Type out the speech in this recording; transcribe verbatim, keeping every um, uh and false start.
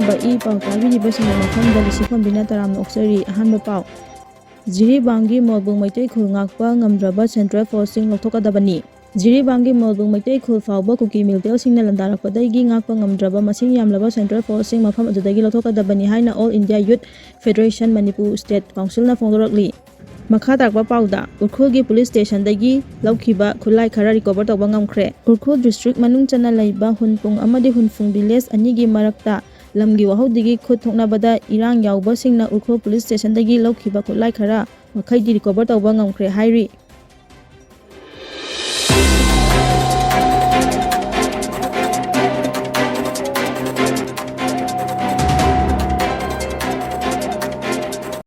E ꯄꯥꯎ ꯇꯥꯕꯤꯔꯤꯕꯁꯤꯡꯒꯤ ꯃꯐꯝꯗ ꯂꯤꯁꯤ ꯈꯣꯝꯕꯤꯅ ꯇꯔꯥꯝꯅ ꯑꯣꯛꯆꯔꯤ꯫ ꯑꯍꯥꯟꯕ ꯄꯥꯎ, ꯖꯤꯔꯤꯕꯥꯝꯒꯤ ꯃꯣꯜꯕꯨꯡ ꯃꯩꯇꯩ ꯈꯨꯜ ꯉꯥꯛꯄ ꯉꯝꯗ꯭ꯔꯕ ꯁꯦꯟꯇ꯭ꯔꯦꯜ ꯐꯣꯔꯁꯁꯤꯡ ꯂꯧꯊꯣꯛꯀꯗꯕꯅꯤ꯫ ꯖꯤꯔꯤꯕꯥꯝꯒꯤ ꯃꯣꯜꯕꯨꯡ ꯃꯩꯇꯩ ꯈꯨꯜ ꯐꯥꯎꯕ ꯀꯨꯀꯤ ꯃꯤꯂꯤꯇꯦꯜꯁꯤꯡꯅ ꯂꯥꯟꯗꯥꯔꯛꯄꯗꯒꯤ ꯉꯥꯛꯄ ꯉꯝꯗ꯭ꯔꯕ ꯃꯁꯤꯡ ꯌꯥꯝꯂꯕ ꯁꯦꯟꯇ꯭ꯔꯦꯜ ꯐꯣꯔꯁꯁꯤꯡ ꯃꯐꯝ ꯑꯗꯨꯗꯒꯤ ꯂꯧꯊꯣꯛꯀꯗꯕꯅꯤ ꯍꯥꯏꯅ ꯑꯣꯜ ꯏꯟꯗꯤꯌꯥ ꯌꯨꯠ ꯐꯦꯗꯔꯦꯁꯟ ꯃꯅꯤꯄꯨꯔ ꯁ꯭ꯇꯦꯠ ꯀꯥꯎꯟꯁꯤꯜꯅ ꯐꯣꯡꯗꯣꯔꯛꯂꯤ꯫ ꯃꯈꯥ ꯇꯥꯔꯛꯄ ꯄꯥꯎꯗ, ꯎꯈ꯭ꯔꯨꯜꯒꯤ ꯄꯨꯂꯤꯁ ꯁ꯭ꯇꯦꯁꯟꯗꯒꯤ ꯂꯧꯈꯤꯕ ꯈꯨꯠꯂꯥꯏ ꯈꯔ ꯔꯤꯀꯣꯚꯔ ꯇꯧꯕ ꯉꯝꯈ꯭ꯔꯦ꯫ ꯎꯈ꯭ꯔꯨꯜ ꯗꯤꯁꯇ꯭ꯔꯤꯛ ꯃꯅꯨꯡ ꯆꯟꯅ ꯂꯩꯕ ꯍꯨꯟꯄꯨꯡ ꯑꯃꯗꯤ ꯍꯨꯟꯐꯨꯡ ꯚꯤꯂꯦꯖ ꯑꯅꯤꯒꯤ ꯃꯔꯛꯇ ꯂꯝꯒꯤ ꯋꯥꯍꯧꯗꯒꯤ ꯈꯨꯠ ꯊꯣꯛꯅꯕꯗ ꯏꯔꯥꯡ ꯌꯥꯎꯕꯁꯤꯡꯅ ꯎꯈ꯭ꯔꯨꯜ ꯄꯨꯂꯤꯁ ꯁ꯭ꯇꯦꯁꯟꯗꯒꯤ ꯂꯧꯈꯤꯕ ꯈꯨꯠꯂꯥꯏ ꯈꯔ ꯃꯈꯩꯗꯤ ꯔꯤꯀꯣꯚꯔ ꯇꯧꯕ ꯉꯝꯈ꯭ꯔꯦ ꯍꯥꯏꯔꯤ꯫